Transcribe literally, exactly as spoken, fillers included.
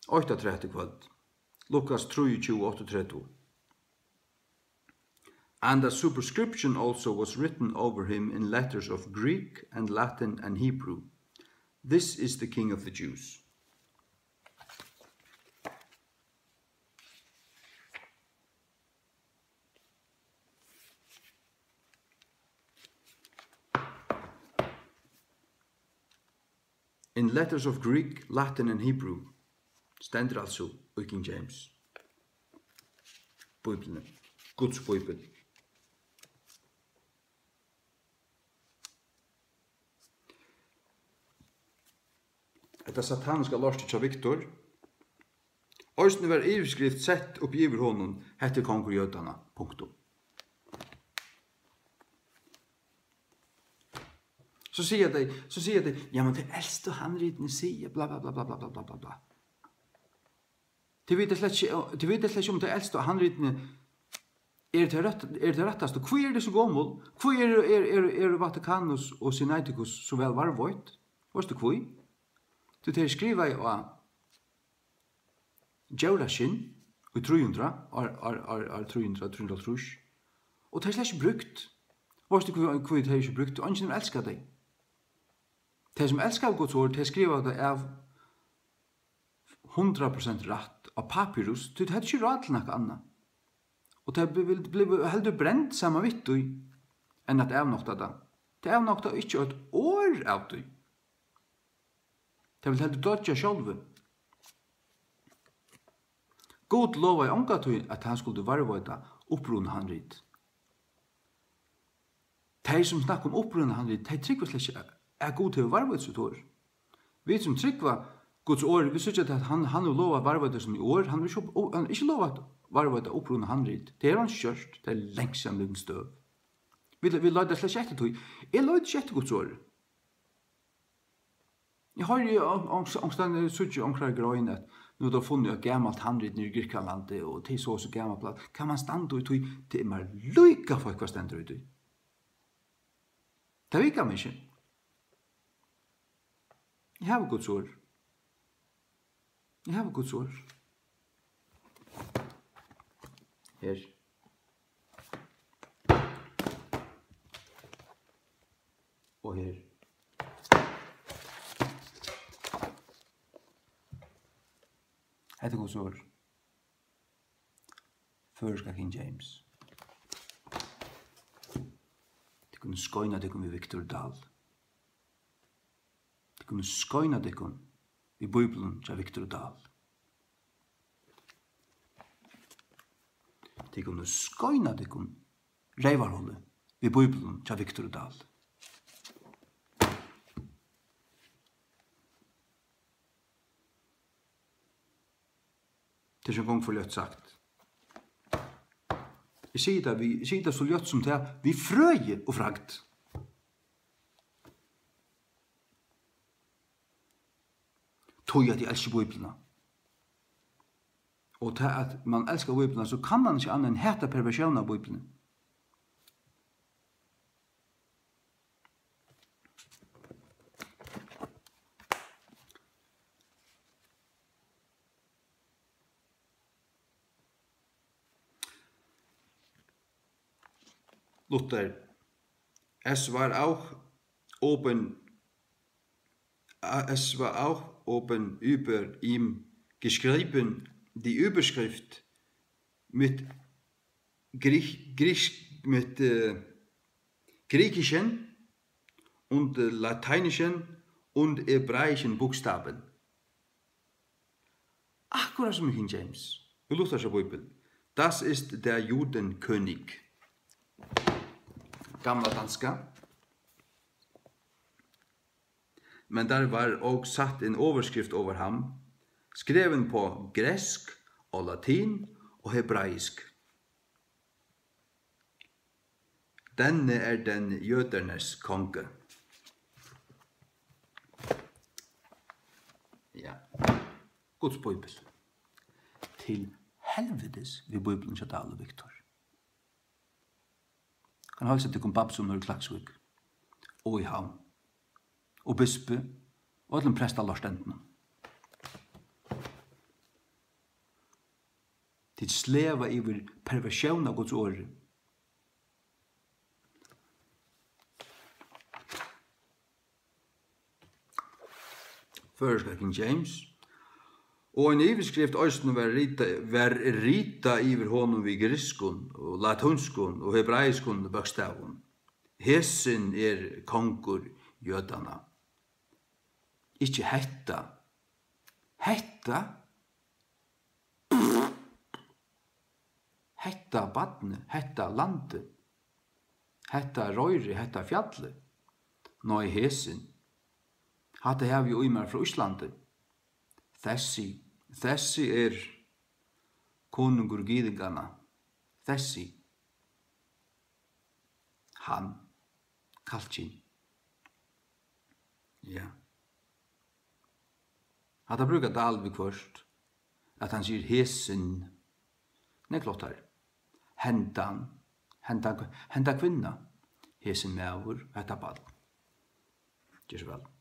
Eitt afturat í kvøld. Lukas trýogtjúgu áttaogtretivu. And a superscription also was written over him in letters of Greek and Latin and Hebrew. This is the King of the Jews. In letters of Greek, Latin and Hebrew stendur altso í King James. Bíbliuni. Guds Bíbel. Hetta sataniska lortið hjá Viktor. Eisini var yvirskrift sett upp yvir honum: "Hetta er kongur Jødanna." Punktum. So siga tey, so siga tey: "Ja, men tey elstu handritini siga bla, bla, bla." Tey vita slett ikki, tey vita slett ikki, um tey elstu handritini eru tey røtt, eru tey rættastu. Hví eru tey so gomul? Hví eru, eru, eru, eru Vatikanus og Sinaiticus so væl varðveitt? Veitst tú hví? Tí tey skrivaðu á djóraskinn í trý hundrað, ár, ár, ár, ár trý hundrað, trý hundrað og hálvtrýss. Og tað er slett ikki brúkt. Veitst tú hví, hví tað er ikki brúkt? Eingin hevur elskað tey. Tey sum elskaðu Guds orð, tey skrivaðu tað av hundrað prosent rætt á papyrus, tí tey høvdu ikki ráð til nakað annað. Og tey bli-, vil-, blivu heldur brend saman við tí, enn at avnokta tað. Tey avnoktaðu ikki eitt orð av tí. Tey vildu heldur doyggja sjálvi. Gud lovaði ongantíð, at hann skuldi varðveita upprunahandrit. Tey, sum snakka um upprunahandrit, tey trúgva slett ikki, at Gud hevur varðveitt sítt orð. Vit, sum trúgva Guds orð, vit síggja, at hann, hann hevur lovað at varðveita síni orð, hann hevur ikki upp-, hann hevur ikki lovað at varðveita upprunahandrit. Tað hevur hann ikki gjørt, tað er langt síðan liðin støð. Vit, vit leita slett ikki eftir tí. Eg leiti ikki eftir Guds orð. Eg hoyri on-, on-, onkustaðni, síggi onkra grein, at nú er tað funnið eitt gamalt handrit niðri í Grikkalandi, og tað er so og so gamalt blað. Kann mann standa í tí? Tað er mær líka feitt, hvat stendur í tí. Tað riggar mær ikki. Eg havi Guds orð. Eg havi Guds orð. Her. Og her. Hetta er Guds orð. Føroyska King James. Tit kunnu skeina tykkum við Victor Dahl. Tit kunnu skeina tykkum við Bíbliuni hjá Victor Dahl. Tit kunnu skeina tykkum reyvarhulið við Bíbliuni hjá Victor Dahl. Tað er ikki eingong for ljótt sagt. Eg sigi tað við, eg sigi tað so ljótt sum tað, við frøði og fragd. Tí at eg elski Bíbliuna. Og tað, at mann elskar Bíbliuna, so kann mann ikki annað enn hata perversiónina av Bíbliuni. Luther. Es war auch oben, es war auch oben über ihm geschrieben, die Überschrift mit Griech-, Griech-, mit, äh, griechischen und, äh, lateinischen und hebräischen Buchstaben. Akkurát sum í King James. Í Luthersa Bíbel. Das ist der Judenkönig. Gamla danska. Men der var og satt en overskrift over ham, skreven på græsk og latin og hebraisk. Denne er den jødernes konge. Ja. Guds Bíbel. Til helvitis við Bíbelin hjá Dahl og Victor. Kann heilsa tykkum babsum í Klaksvík og í Havn og bispi og øllum prestalortendunum. Sleva yvir perversión av Guds orði. Føroyska King James. Og ein yvirskrift eisini var rita-, var ritað yvir honum við grikskum og latínskum og hebraiskum bókstavum: Hesin er kongur jødanna. Ikki hetta. Hetta? Hetta barnið, hetta landið, hetta royrið, hetta fjallið? Nei, hesin. Hatta havi eg í mær frá Íslandi. Tessi, Tessi er konungur gyðinganna. Tessi. Hann. Kallkyn. Ja. Hatta brúkar Dahl viðhvørt, at hann sigur hesin nógv lættari. Hendan, henda, henda kvinna, hesin maður, hetta barn. Ger so væl.